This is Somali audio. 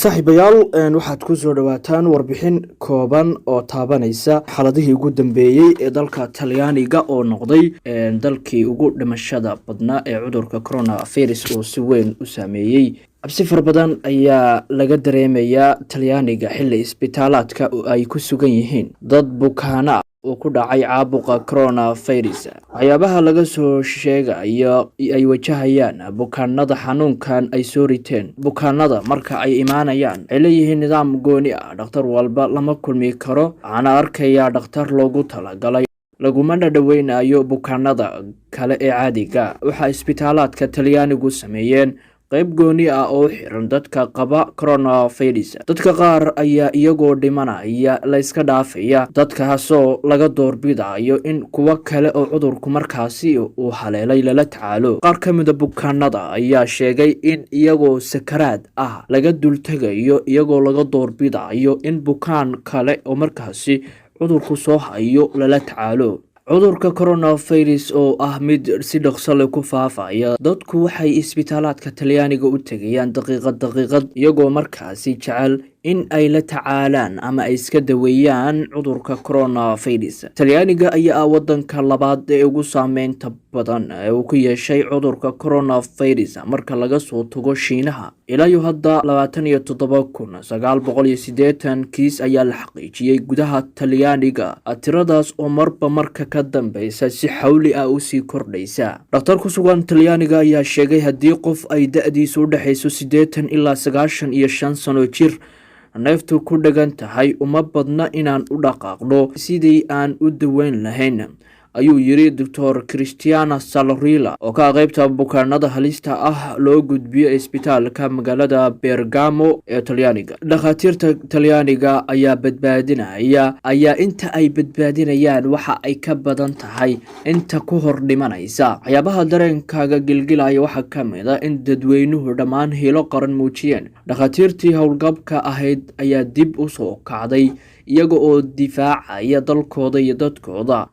Saaxiibayaal, waxaad ku soo dhawaataan warbixin kooban oo taabanaysa xaladihii ugu dambeeyey ee dalka Talyaaniga oo noqday dalkii ugu dhimashada badnaa ee cudurka coronavirus uu si weyn u saameeyey. Cabsi fara badan ayaa laga dareemayaa Talyaaniga xilli isbitaalaadka ay ku sugan yihiin dad bukaana uu ku dhacay caabuqa coronavirus. Waxyaabaha laga soo sheegayo ay wajahayaan bukaanada xanuunkan ay soo riteen. Bukaanada marka ay imaanayaan waxay leeyihiin nidaam gooni ah. Dhakhtar walba lama kulmi karo, waxaana arkayaa dhakhtar loogu talagalay, lagumana dhoweynayo bukaanada kale ee caadiga. Waxaa isbitaalaadka Talyaanigu sameeyeen qayb gooni ah oo u xiran dadka qaba coronavirus. Dadka qaar ayaa iyagoo dhimanaya la iska dhaafaya, dadkaasoo laga doorbidayo in kuwo kale oo cudurku markaasi uu haleelay lala tacaalo. Qaar ka mida bukaanada ayaa sheegay in iyagoo sakaraad ah laga dultegayo, iyagoo laga doorbidayo in bukaan kale oo markaasi cudurku soo hayo lala tacaalo. Cudurka coronavirus oo ah mid si dhaqso leh ku faafaya, dadku waxay isbitaalaadka Talyaaniga u tegayaan daqiiqad daqiiqad, iyagoo markaasi jecel in ay la tacaalaan ama ay iska daweeyaan cudurka coronavirus. Talyaaniga ayaa ah wadanka labaad ee ugu saameynta badan ee uu ku yeeshay cudurka coronavirus marka laga soo tago Shiinaha. Ilaa iyo hadda 27,980 kiis ayaa la xaqiijiyey gudaha Talyaaniga, tiradaas oo marba marka ka dambeysa si xawli ah usii kordhaysa. Dhakhtar ku sugan Talyaaniga ayaa sheegay haddii qof ay da-diisu u dhexayso 80 ilaa 95 sano jir neeftu ku dhagan tahay, uma badna inaan u dhaqaaqno sidii aan u daweyn lahayn, ayuu yiri Doctor Christiana Salarilla oo ka qeybta bukaanada halista ah loo gudbiyo isbitaalka magaalada Bergamo ee Talyaaniga. Dhakhaatiirta Talyaaniga ayaa badbaadinaya ayaa inta ay badbaadinayaan waxa ay ka badan tahay inta ku hor dhimanaysa. Waxyaabaha dareenkaaga gilgilaya waxaa ka mid a in dadweynuhu dhammaan hilo qaran muujiyeen. Dhakhaatiirtii howlgabka ahayd ayaa dib u soo kacday iyaga oo difaacaya dalkooda iyo dadkooda.